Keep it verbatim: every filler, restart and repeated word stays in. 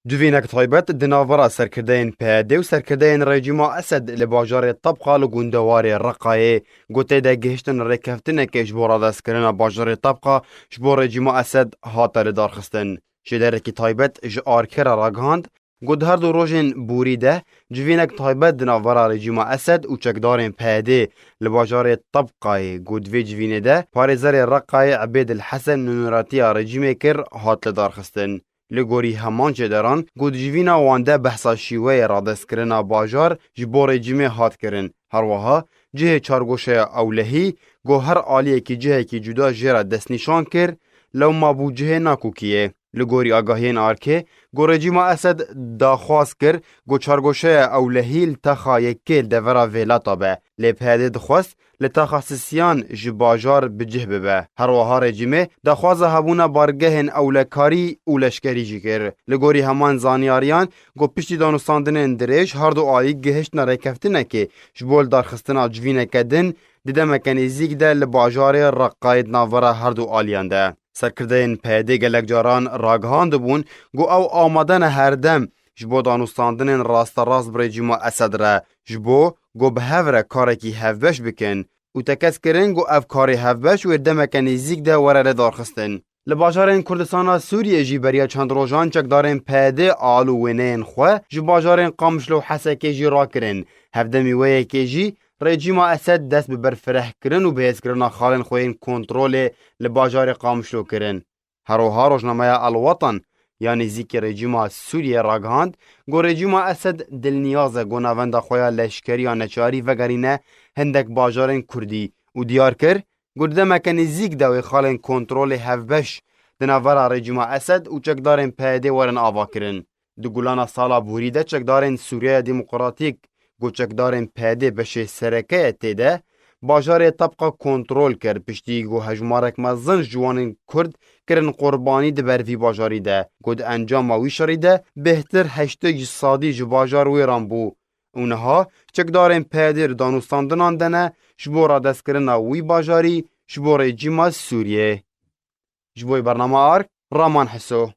Civînek taybet di navbera serkirdeyên P Y D û serkirdeyên rejîma Esed li bajarê Tebqa li gundewarê Reqayê, ku tê de gihiştin rêkeftinekê ji bo radestkirina bajarê Tebqa ji bo rejîma Esed hate lidarxistin. Şêderekî taybet ji Arkera ragihand, ku di her du rojên borî de civînek taybet di navbera rejîma Esed û çekdarên P Y D li bajarê Tebqayê, ku di vê civînê de parêzerê Reqayê Ebêd El Hesen nûneratiya rejîmê kir, hat lidarxistin. Li gorî heman çêderan, ku di civîna wan de behsa şîweyê radestkirina bajar ji bo rejîmê hat kirin. Her wiha cihê çargoşeya Ewlehî, ku her aliyekî cihekî cuda jê re destnîşan kir, lewma bû cihê nakokiyê. Li gorî agahiyên Arkê, ku rejîma Esed daxwaz kir, ku çargoşeya Ewlehî li texa yekê li devera vêlata be. Lê P Y D dixwest li taxa sisiyan ji bajar bi cih bibe. Her wiha rejîmê daxwaza hebûna bargehên ewlekarî û leşkerî jî kir. Li gorî heman zanyariyan, ku piştî danûstandinên dirêj her du alî gihiştine rêkeftinekê ji bo lidarxistina civîneke din di demeke nêzîk de li bajarê Reqayê di navbera her du aliyan de. Serkirdeyên P Y D gelek caran ragihandibûn, ku ew amade ne herdem ji bo danûstandinên rasterast bi rejîma Esed re, ji bo ku bi hev re karekî hevbeş bikin û tekez kirin ku ev karê hevbeş wê demeke nêzîk de were lidarxistin. Li bajarên Kurdistana Sûriyê jî beriya çend rojan çekdarên P Y D al û wêneyên xwe ji bajarên Qamişlo û Hesekê jî rakirin. Hevdemî wê yekê jî rejîma Esed dest bi berfirehkirin û bihêzkirina xalên xwe yên kontrolê li bajarê Qamişlo kirin. Her wiha rojnameya El Watan ya nêzîkî rejîma Sûriyê ragihand, ku rejîma Esed dilniyaz e ku navenda xwe ya leşkerî ya neçarî vegerîne hindek bajarên Kurdî û diyar kir, ku di demeke nêzîk de wê xalên kontrolê hevbeş di navbera rejîma Esed û çekdarên P Y D werin avakirin. Di gulana sala borî de çekdarên Sûriyeya Demokratîk, ku çekdarên P Y D beşê sereke ye tê de, bajarê Tebqa kontrol kir, piştî ku hejmarek mezin ji wanên Kurd kirin qurbanî di ber vî bajarî de, ku di encama wî şerî de bêhtir heştê ji sedî ji bajar wêran bû. Û niha çekdarên P Y D di danûstandinan de ne ji bo radestkirina wî bajarî ji bo rejîma Sûriyê. Ji bo bernama Ark, Raman Heso.